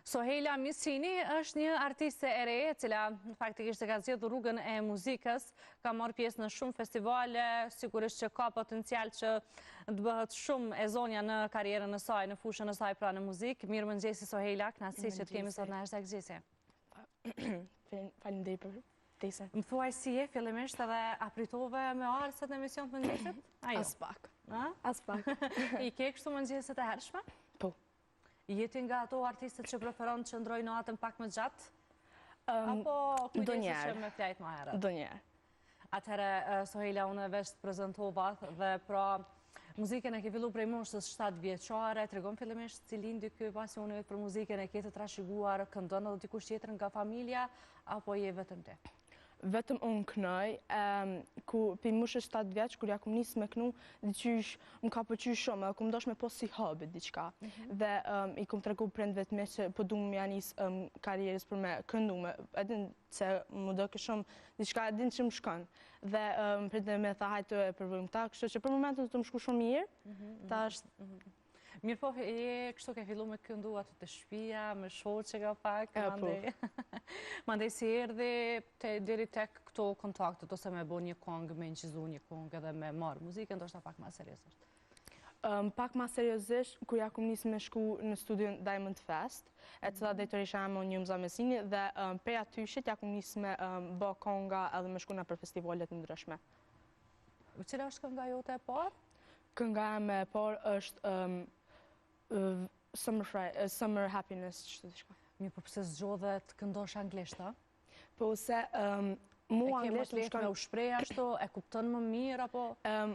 Sohejla Misini është një artiste e re, e cila faktikisht e ka zgjedhur rrugën e muzikës, ka marrë pjesë në shumë festivale, sigurisht që ka potencial që të bëhet shumë e zonja në karrierën e saj, në fushën e saj pra në muzikë. Mirëmëngjesi Sohejla, kënaqësi që të kemi sot në hashtag Mëngjesi. Faleminderit për ftesën. Më thuaj si je fillimisht edhe a pritove me ardhë sot në emision të mëngjesit? Jo? Aspak. Aspak. I ke kështu mëngjeset e hershme? Po. Je ti nga ato artistët që preferon të qëndrojë natën pak më gjatë? Apo kujdesesh që me flajt më herët? Ndonjëherë. Atëherë, Sohejla, unë veç të prezentova dhe pra muzikën e ke fillu prej moshës 7 vjeçare, tregom fillimisht si lindi ky pasioni yt për muzikën e ke të trashëguar, këndon edhe dikush tjetër nga familja, apo je vetëm ti? Vetëm unë knoj, ku pi moshës 7 vjeç, kur ja kum nis me knu, diqysh më ka pëlqy shumë, edhe kum dasht me pas si hobby diçka. Mhm. Dhe i kum tregu prindve të mi që po du me ja nis karrierës për me këndu, me, edhe se m'u doke shumë diçka, edhe që më shkon. Dhe prindët më tha hajt të e provojmë këta, kështu që për momentin tu më shku shumë mirë, mhm, mhm, tash Mirëpo, je kështu ke fillu me këndu aty te shpia, me shoqe nga pak, po. mandej. Mandej si erdhi te, deri tek këto kontaktet, ose me bo një kongë, me inqizu një kongë edhe me marrë muzikën, ndoshta pak ma seriozisht. Um, pak ma seriozisht, kur ja kum nis me shku në studion Diamond Fest, e cila mm -hmm. drejtoresha jem o Njëmza Mesini, dhe um, prej atyshit ja kum nis me um, bo konga edhe me shku nëpër festivalet ndryshme. Cila është kënga jote e parë? Kënga eme e parë është um, Summer, Fri uh, Summer Happiness, qështu diçka. Mirë, po pse zgjodhe të këndosh anglisht, a? Po se um, mu anglisht më shkon... E ke më lehtë me u shpreh ashtu, e kupton më mirë, apo? Um,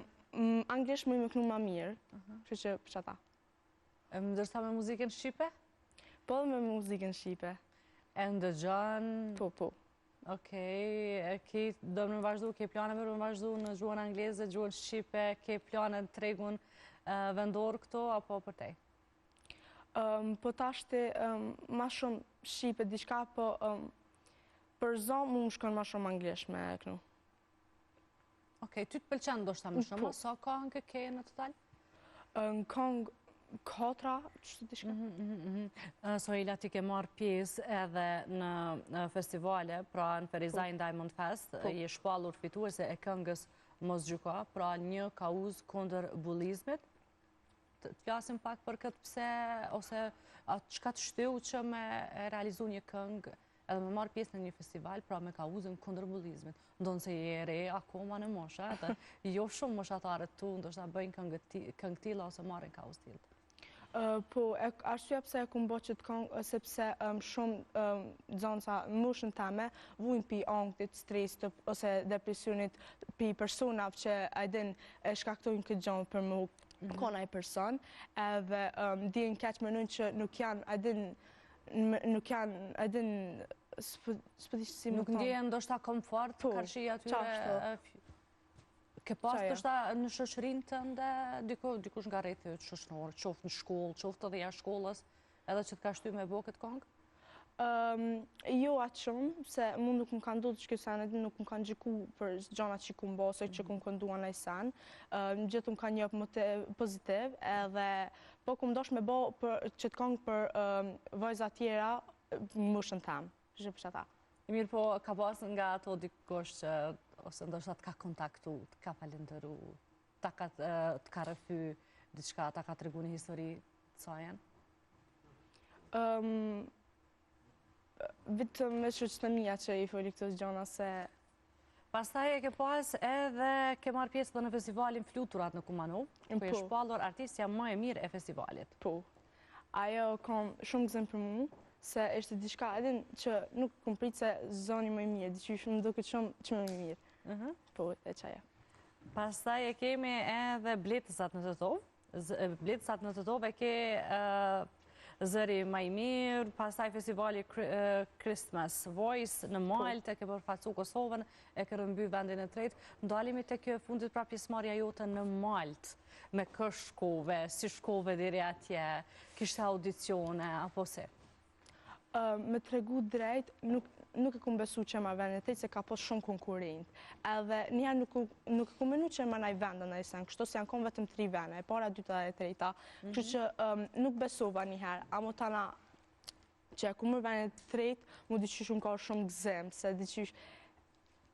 anglisht muj me knu ma mirë, mhm. kështu që për qata. Ndërsa me muzikën shqipe? Po dhe me muzikën shqipe. E ndëgjon? Po, po. Okej, e ke do me vazhdu, ke plane për me vazhdu në gjuhën angleze, gjuhën shqipe, ke plane në tregun vendor këto, apo përtej? Po tashti ma shumë shqipe diçka, po për zo mu më shkon ma shumë anglisht me knu. Okej, ty të pëlqen ndoshta më shumë, po. sa kangë ke në total? Në kongë katra, qështu diçka. Mhm, mhm, mhm. Sohejla, ti ke marrë pjesë edhe në festivale, pra në Ferizaj po. Diamond Fest, po. je shpallur fituese e këngës Mos Gjyko, pra një kauzë kundër bullizmit. Të flasim pak për këtë pse, ose çka të shtyu që me realizu një këngë edhe me marrë pjesë në një festival, pra me kauzën kundër bullizmit. Ndonëse je e re akoma në mosha, edhe jo shumë moshatarët tu, ndoshta bëjnë këngë tilla ose marrin kauzë tillë. Po, arsyeja pse e kum bo qëtë këngë, sepse shumë nxansa në moshën teme, vujnë pi anktit, stresit, ose depresionit, pi personave që a din e shkaktojnë këtë gjo për mu mhm. kon ai person, edhe ndihen keq menojnë që nuk janë, a din, nuk janë, a din, s'po di si me Nuk ndjehen ndoshta komfort po, karshi atyre... Ke pas ndoshta në shoqërinë tënde, dikush nga rrethi yt shoqëror, qoftë në shkollë, qoftë edhe jashtë shkollës, edhe që të ka shty me bo këtë kongë? Jo aq shumë, se mu nuk më ka ndodhë që kjo sen, nuk më kanë gjyku për gjanat që kum bo, ose që kum këndu naj sen. Gjithë më kanë jep motiv pozitiv, edhe Po kum dasht me bo për qëtë kongë për vajza tjera në moshën tem, që për qata. Mirë po, ka pas nga ato dikush që ose ndoshta të ka kontaktu, të ka falenderu, të ka, të ka rrëfy diçka, ta ka tregu një histori të sajën? Um, Vetëm me shoqët e mia që i foli këto gjana se... Pastaj e ke pas edhe ke marrë pjesë dhe në festivalin Fluturat në Kumanovë, ku je po. shpallur artistja më e mirë e festivalit. Po. Ajo kom shumë gëzim për mu, se ishte diçka edhe që nuk kom prit se zoni më i mirë, diçka më duket shumë që më i mirë. Mhm. Po, e qajo. Pastaj e kemi edhe Bletëzat në Tetovë, Bletëzat në Tetovë e ke zëri ma i mirë, pastaj festivali Christmas Voice në po. Maltë, e ke përfaqësu Kosovën, e ke rrëmby vendin e tretë. Ndalemi te kjo e fundit pra pjesëmarrja jote në Maltë, me kë shkove, si shkove deri atje, kishte audicione, apo si? Me tregu drejt, nuk, nuk e kum besu që marr vendin e tretë, se ka pas shumë konkurrent. Edhe njëherë nuk, nuk e kum menu që marr naj vend naj sen, kështu se janë kon vetëm tri vene, e para, dyta dhe e treta. Kështu mhm. që um, nuk besova njëherë, amo tana Që e kum marrë vendin e tretë, mu diqysh më ka shumë gëzim, se diqysh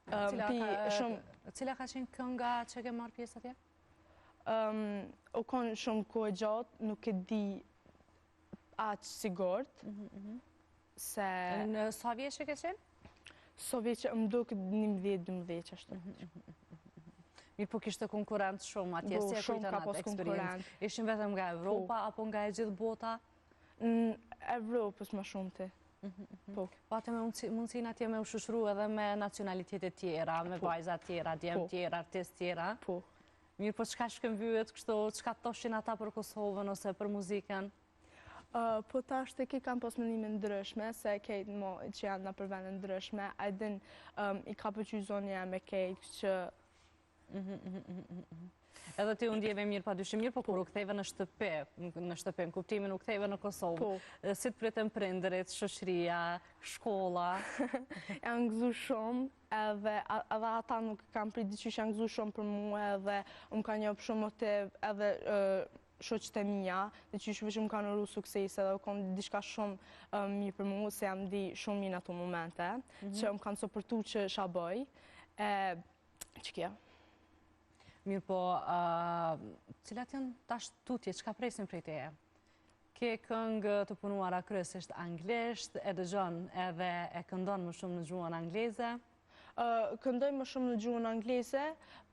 shumë... Cila ka qenë kënga që ke marrë pjesë atje? U konë shumë kohë e gjatë, nuk e di aq sigurt, mhm, mhm. se... Në sa vjeçe ke qenë? Sa vjeçe, më duket 11-12 qashtu. Mhm, Mirëpo kishte konkurrencë shumë atje, si e kujton atë eksperiencë? Ishin vetëm nga Evropa, po. apo nga e gjithë bota? Në Evropës më shumë ti. Po. Pate mundësinë atje me u shoqëru edhe me nacionalitete tjera, me po. vajza tjera, djem po. tjera, artistë tjera. Po. Mirëpo çka shkëmbyet kështu, çka thoshin ata për Kosovën ose për muzikën? Po tash të krejt kanë pas mendime ndryshme, se krejt mo që janë nëpër vende ndryshme, a din i ka pëlqy zoni jem me krejt që Edhe ti u ndjeve mirë pa dyshim mirë, po kur u ktheve në shtëpi, në shtëpi, në kuptimin u ktheve në Kosovë, po. si të pritën prindërit, shoqëria, shkolla? Janë gëzu shumë, edhe, edhe ata nuk kanë prit diqysh janë gëzu shumë për mu, edhe më kanë jep shumë motiv, edhe shoqët e mija, diqysh veç më kanë uru sukses edhe u konë diçka shumë mirë për mu, se jam ndi shumë mirë në ato momente, mhm. që më kanë suportu që çka bëj, e, Që kjo? Mirëpo, cilat janë tash tutje, çka presim prej teje? Ke këngë të punuara kryesisht anglisht, e dëgjon edhe e këndon më shumë në gjuhën angleze? Këndoj më shumë në gjuhën angleze,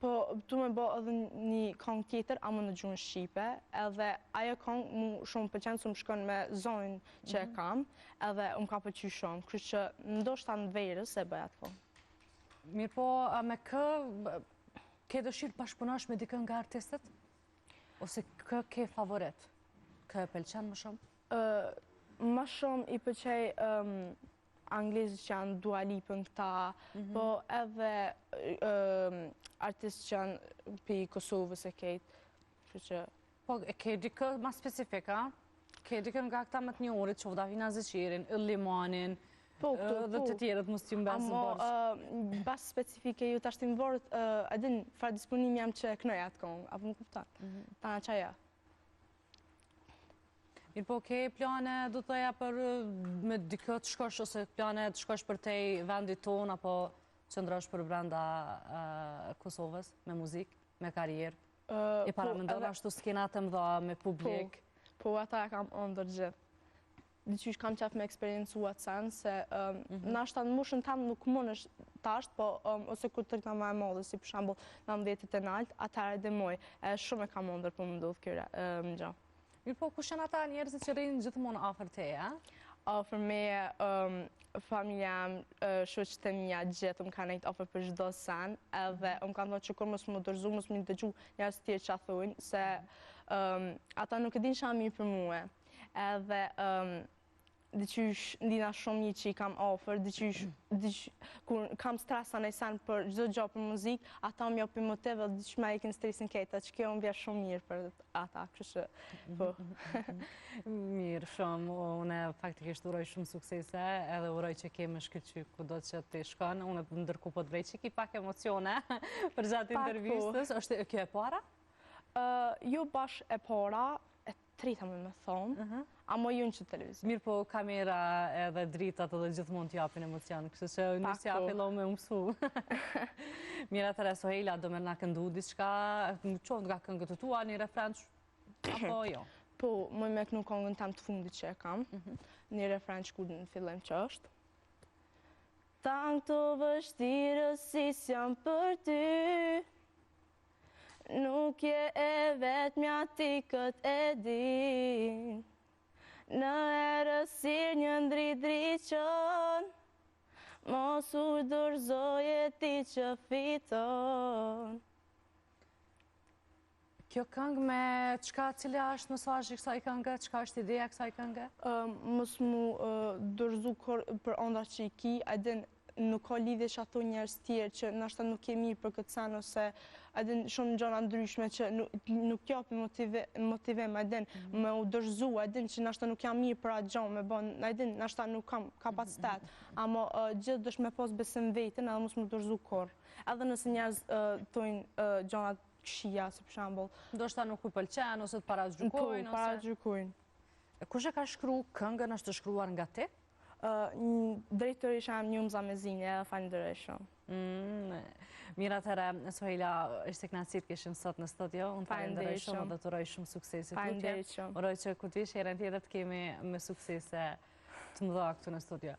po du me bo edhe një këngë tjetër, ama në gjuhën shqipe, edhe ajo këngë mu shumë pëlqen, se më shkon me zonin që e mhm. kam, edhe më ka pëlqy shumë, kështu që ndoshta në verës e bëj atë këngë. Mirëpo, me kë ke dëshirë të bashkëpunosh me dikë nga artistët? Ose kë ke favorit? Kë e pëlqen më shumë? Më shumë i pëlqej anglezët që janë Dua Lipën këta, mhm. po edhe artistë që janë prej Kosovës e krejt, që Po, e ke dikë ma specifik, a? Ke dikë nga këta më të njohurit, qoftë Dafina Zeqirin, Yll Limanin, po, këto, dhe po. të tjerët mos t'ju mbes në borxh. Amo, bas specifike ju tash ti më varet, a din, farë disponimi jam që e knoj atë kongë, apo më kupton? Mm -hmm. Tana qaja. Mirëpo, ke plane, do të thoja, për me dikë të shkosh, ose plane të shkosh përtej vendit tonë, apo qëndrosh përbrenda Kosovës, me muzikë, me karrierë? E po, paramendon ashtu skenat e mëdha me publik? Po, po ata e kam ëndërr gjithë. Diqysh kam qef me eksperiencu atë sen, se mhm. nashta në moshën tem nuk mundesh tasht, po ose kur të rritna ma e madhe, si për shembull në dhjetit e nalt, atëherë edhe muj. E shumë e kam ëndërr po më ndodh kjo gjë. Mirëpo, kush janë ata njerëzit që rrinë gjithmonë afër teje? Afër meje, familja jem, shoqët e mia, gjithë më kanë nejtë afër për çdo sen, edhe më kanë thonë që kurrë mos m'u dorëzu, mos me dëgju njerëz të tjerë çka thonë, se ata nuk e dinë çka mirë për mue. Edhe diqysh ndina shumë mirë që i kam afër, diqysh, kur kam stres a sen për çdo gjë për muzikë, ata më japin motiv edhe diqysh ma hekin stresin krejt, që kjo më vjen shumë mirë për ata, kështu që, po. Mirë, shumë, unë faktikisht uroj shumë suksese, edhe uroj që ke me shkëlqy kudo që ti shkon, unë ndërkohë po të vrej që ki pak emocione përgjatë po. intervistës, është kjo e para? Jo bash e para, e treta me me thonë, mhm. amo jo në televizion. Mirëpo, kamera edhe dritat edhe gjithmonë të japin emocion, kështu që nëse ja po. fillon me u mësu. Mirë atëherë, Sohejla, do me na këndu diçka, qoftë nga këngët e tua, një refren, apo jo? Po, muj me kënu kongën tem të fundit që e kam, mhm. një refren që kur në fillim që është. Tanë këto vështirësi s'janë për ty, Nuk je e vetmja ti këtë e di Në errësirë një dritë ndriçon Mos u dorëzo je ti që fiton Kjo këngë me çka cila është mesazhi i kësaj kënge, çka është ideja e kësaj kënge? Mos m'u dorëzu për ëndrrat që i ki, a din nuk ka lidhje çka thonë njerëz tjerë që nashta nuk je mirë për këtë sen ose a din shumë gjëra ndryshme që nuk t'japin motivim, a din mhm. me u dorëzu, a din që nashta nuk jam mirë për atë gjë me bën, a din nashta nuk kam kapacitet, mhm. amo gjithë duhesh me pas besim n'veten edhe mos m'u dorëzu kurrë. Edhe nëse njerëz thonë gjëra të këqija, si për shembull. Ndoshta nuk u pëlqen ose të paragjykojnë po, ose paragjykojnë. Kush e ka shkru këngën është shkruar nga ti? Drejtoresha jem Njomza Mezini, e falenderoj shumë. Mm, mirë atëherë, Sohejla, ishte kënaqësi të kishim sot në studio. Unë falenderoj shumë dhe të uroj shumë suksese tutje. Faleminderit shumë. Uroj që kur të vish herën tjetër të kemi me suksese të mëdha këtu në studio.